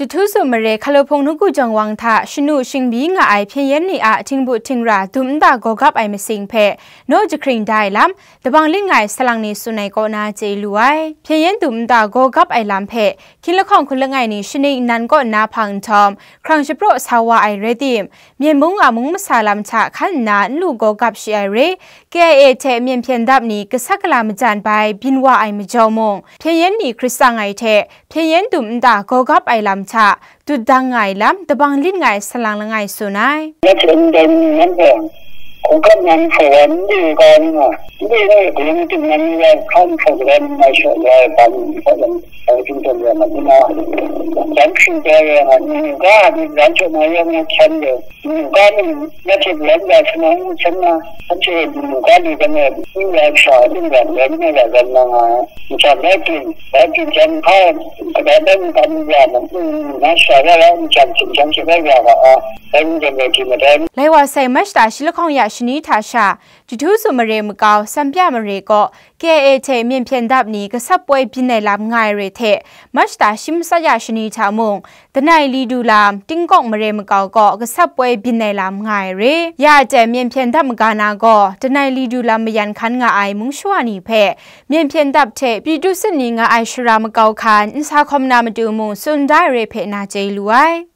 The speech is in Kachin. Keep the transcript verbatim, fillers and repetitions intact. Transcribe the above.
Jahtu su mare hkalawhpung nawku jawng wang hta shanu shingbyi nga ai hpyen yen ni a htingbut htingra dum nta gaw gap ai masing hpe naw jahkring da ai lam, dabang lit nga ai salang ni tsun ai kaw na chye lu ai. Hpyen yen dum nta gaw gap ai lam hpe hkying lahkawng hku langai ni shaning nnan kaw nna hpang nhtawm, hkrang shapraw sa wa ai rai tim, Myen mung a mung masa lam hta hkan nna n lu gaw gap shi ai re, K I A hte myen hpyen dap ni gasat gala majan bai byin wa ai majaw mung, hpyen yen ni hkrit tsang ai hte hpyen yen dum nta gaw gap ai lam hta dut dang nga ai lam, dabang lit nga ai salang langai tsun ai. 那真的，你们这，我跟人说，你这个，你这个，你这个，你这个，你这个，看出来，你说来，咱们可能，呃，听众朋友们，你们，咱听着了，你们干啥的，咱就没有那钱的。 你干的，那些人家什么五千啊，而且你干的那个，应该少，应该人那个人呢，你讲来听，来听讲，他，可能咱们咱们家的，嗯，那少了，你讲，讲起来讲了啊，咱们这个听不懂。 Lai wa sai March hta shi lahkawng ya shani hta sha, Jahtu su mare makau, Sampya mare kaw, K I A hte myen hpyen dap ni gasat poi byin ai lam nga ai re hte, March hta shi matsat ya shani hta mung, Danai Lidu lam, Tingkawk mare makau kaw gasat poi byin ai lam nga ai re. Ya a ten myen hpyen dap maga na gaw, Danai Lidu lam mayan hkan nga ai mung shawa ni hpe, myen hpyen dap hte pyi du sit ni nga ai shara makau hkan n sa hkawm na matu mung tsun da ai re hpe na chye lu ai.